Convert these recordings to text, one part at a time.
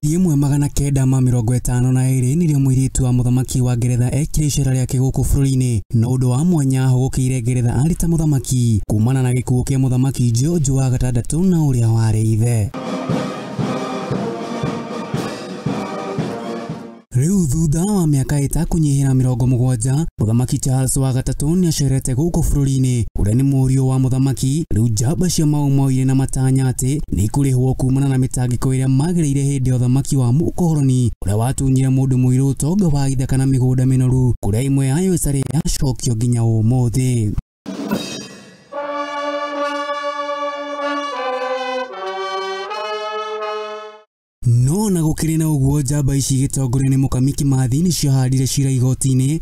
1952 nĩrĩo mũirĩtu wa mũthamaki wa Ngeretha ekire icera rĩake gũkũ bũrũri-inĩ, na ũndũ wa mwanya ahũgũkĩire Ngeretha arĩ ta mũthamaki kumana na gĩkuũ kĩa mũthamaki George wa gatandatũ na ũrĩa warĩ ithe. Rĩu thutha wa mĩaka ĩtakũnyihĩra 70, mũthamaki Charles wa gatatũ nĩacerete gũkũ bũrũri-inĩ, ũrĩa nĩ mũriũ wa mũthamaki. Rĩu njamba cia Mau Mau irĩ na matanya atĩ nĩikũrĩhwo kumana na mĩtangĩko ĩrĩa magereire hĩndĩ ya ũthamaki wa mũkoroni ũrĩa watunyire mũndũ mũirũ ũtonga wa ithaka na mĩgũnda mĩnoru, kũrĩa ĩmwe yayo ĩtarĩ yacokio nginya ũmũthĩ. No na gũkĩrĩ na ũguo, njamba ici igĩtongorio nĩ Mũkami Kĩmathi nĩciahandire cira igoti-inĩ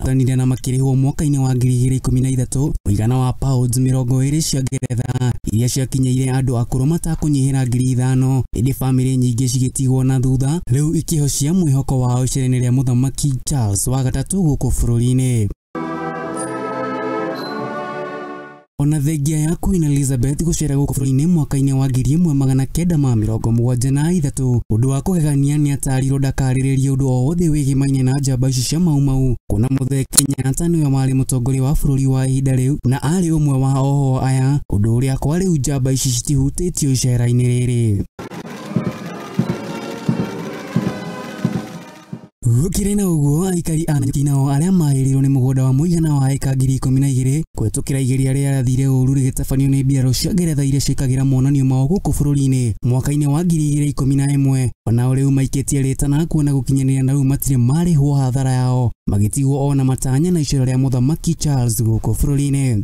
tanire na makĩrĩhwo mwaka-inĩ wa 2013 mũigana wa pounds 20 cia Ngeretha iria ciakinyĩire andũ akũrũ matakũnyihĩra 5,000, ĩndĩ bamĩrĩ nyingĩ cigĩtigwo na thutha rĩu ikĩhocia mwĩhoko wao icera-inĩ rĩa mũthamaki Charles wa gatatũ gũkũ bũrũri-inĩ. Ona thengia ya Queen Elizabeth gũcera gũkũ bũrũri-inĩ mwaka-inĩ wa 1973, ũndũ wa kũgegania nĩ atarirwo ndakarĩrĩrie ũndũ o wothe wĩgĩmaine na njamba ici cia Mau Mau, kuona Mũthee Kenyatta nĩwe warĩ mũtongoria wa bũrũri wa ihinda rĩu na arĩ ũmwe wa oho aya, ũndũ ũrĩa kwa rĩu njamba ici citihutĩtio icera-inĩ rĩrĩ. Gũkĩrĩ na ũguo, aikari a Nanyuki nao arĩa mahĩrĩirwo nĩ mũgũnda wa mũigana wa ĩka 12,000 kũhetũkĩra igeria rĩrĩa rĩathire ũru rĩgĩtabanio nĩ mbirarũ cia Ngeretha iria ciĩkagĩra monanio mao gũkũ bũrũri-inĩ mwaka-inĩ wa 2011, onao rĩu maikĩtie rĩtana kuona gũkinyanĩria na rĩu matirĩ marĩhwo hathara yao, magĩtigwo ona matanya na icera rĩa mũthamaki Charles gũkũ bũrũri-inĩ.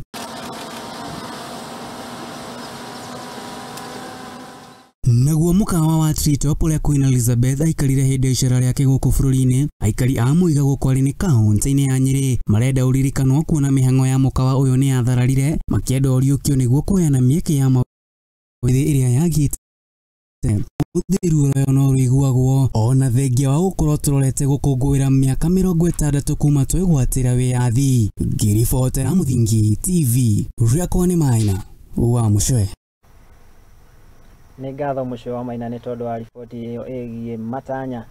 Naguo mũkawa wa Treetop ũrĩa Queen Elizabeth aikarire hĩndĩ ya icera rĩake gũkũ bũrũri-inĩ, aikari a Mũiga gũkũ arĩ nĩ kaunti-inĩ ya Nyĩrĩ marenda ũririkanwo kuona mĩhang'o ya mũkawa ũyũ nĩ yathararire, makĩenda ũriũkio nĩguo kũheana mĩeke ya mawĩthĩ ĩrĩa yagĩte ũthĩ ruo no rũiguagwo ona thengia wa gũkorwo tũrorete gũkũngũĩra mĩaka 60 kuma twegwatĩra wĩyathi. Ngĩribotera Mũthingi TV, rĩakwa nĩ Maina wa Mũcwe. Nĩ ngatho Mũcwe wa Maina nĩ tondũ wa riboti ĩyo ĩgiĩ matanya